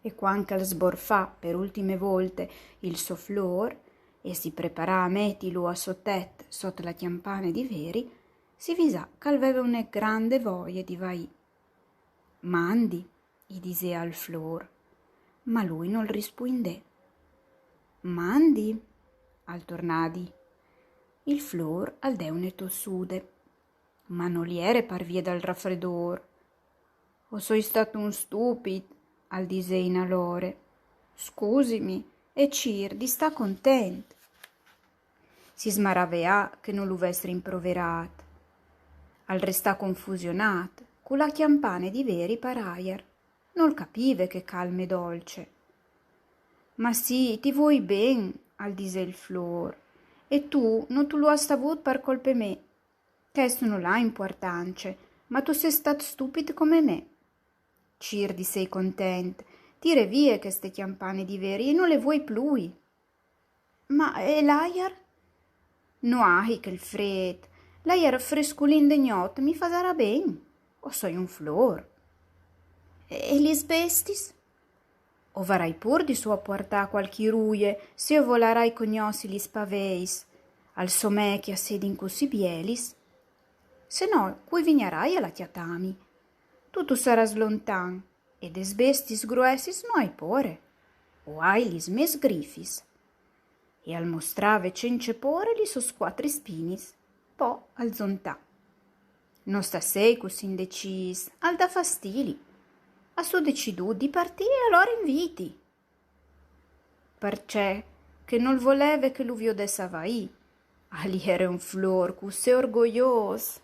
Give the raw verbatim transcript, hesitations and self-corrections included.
E quand ch'al sborfà per ultime volte il so flôr e si preparà a metilu a so tet sot la cjampane di veri, si visà ch'al veve une grande voie di vaì. «Mandi», i disè al flôr, ma lui nol rispuindè. «Mandi», al tornà a dì. Il flôr al dè une tossude, ma nol jere par vie dal rafredôr. «O soi stat un stupit», al disè in alore. «Scusimi e cîr di stâ content.» Si smaraveà che no lu ves rimproverât. Al restà confusionât, cu la cjampane di veri par aiar. Nol capive chê calme dolce. «Ma sì, ti vuei ben», al disè il flôr, «e tu no tu lu âs savût par colpe mê. Chesto nol à impuartance, ma tu sês stat stupit come me.» «Cîr di sei content, tire vie cheste cjampane di veri e no le vuei plui.» «Ma e l'aiar?» «No ahi chel frêt, l'aiar fresculin de gnot mi fasarà ben, o soi un flôr.» «E lis bestis?» «O varai pur di suapuartâ cualchi ruie, se o volarai cognossi lis paveis, al somee che a sedin cussì bielis. Se no, cui vignarai a la cjatâmi? Tu tu sarâs lontan, e des bestis gruessis no ai pôre. O ai lis mês grifis.» E al mostrave cence pôre lis sôs cuatri spinis. Po al zontà: «No sta sei cussì indecîs, al dà fastili. A sù decidût di partî e alore inviti.» Parcè che nol voleve che lu viodès a vaì. Al jere un flôr cussì orgoiôs.